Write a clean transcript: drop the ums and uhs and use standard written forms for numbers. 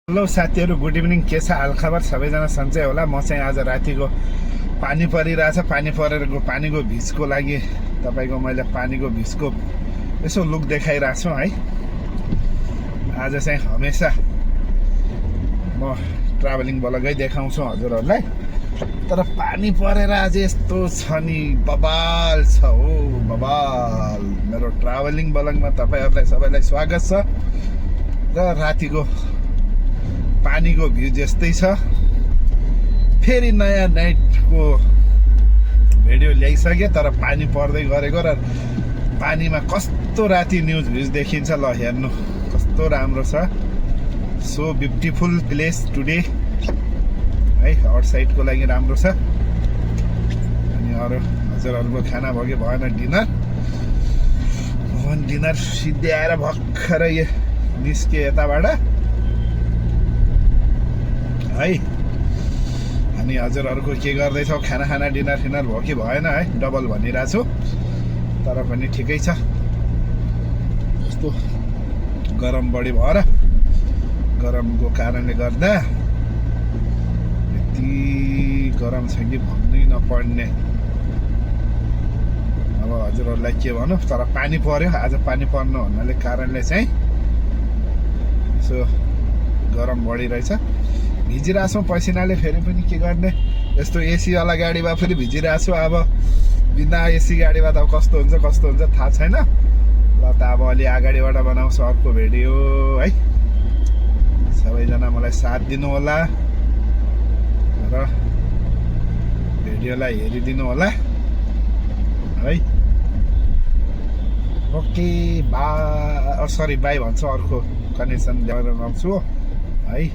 Hello साथीहरू, good evening. के छ हालखबर? सबैजना सन्चै होला। म चाहिँ आज रातिको पानी परिरहेछ। पानी परेको पानीको भिजको लागि तपाईँको मैले पानीको भिजको यसो लुक देखाइरहेको छु है। आज चाहिँ हमेसा म ट्राभलिङ ब्लगै देखाउँछु हजुरहरूलाई। तर पानी परेर आज यस्तो छ नि, बबाल छ हो, बबाल। मेरो ट्राभलिङ ब्लगमा तपाईँहरूलाई सबैलाई स्वागत छ। र रातिको पानीको भ्यू यस्तै छ। फेरि नयाँ नाइटको भिडियो ल्याइसके, तर पानी पर्दै गरेको र पानीमा कस्तो राति न्युज भ्युज देखिन्छ। ल हेर्नु कस्तो राम्रो छ। सो ब्युटिफुल प्लेस टुडे है। आउटसाइडको लागि राम्रो छ। अनि अरू हजुरहरूको खाना भयो कि भएन? डिनर सिधै आएर भर्खरै निस्के यताबाट है। अनि हजुरहरूको के गर्दैछौ? खाना डिनर भयो कि भएन है? डबल भनिरहेको छु, तर पनि ठिकै छ। यस्तो गरम बढी भएर, गरमको कारणले गर्दा यति गरम छ कि भन्नै नपर्ने। अब हजुरहरूलाई के भनौँ, तर पानी पर्यो आज। पानी पर्नु भन्नाले कारणले चाहिँ यसो गरम बढिरहेछ। भिजिरहेको छौँ पसिनाले। फेरि पनि के गर्ने, यस्तो एसीवाला गाडीमा फेरि भिजिरहेको छु। अब बिना एसी गाडीमा त अब कस्तो हुन्छ थाहा छैन। ल त अब अलि अगाडिबाट बनाउँछु अर्को भिडियो है। सबैजना मलाई साथ दिनु होला र भिडियोलाई हेरिदिनु होला है। ओके, बाई भन्छु। अर्को कनेक्सन ल्याएर आउँछु है।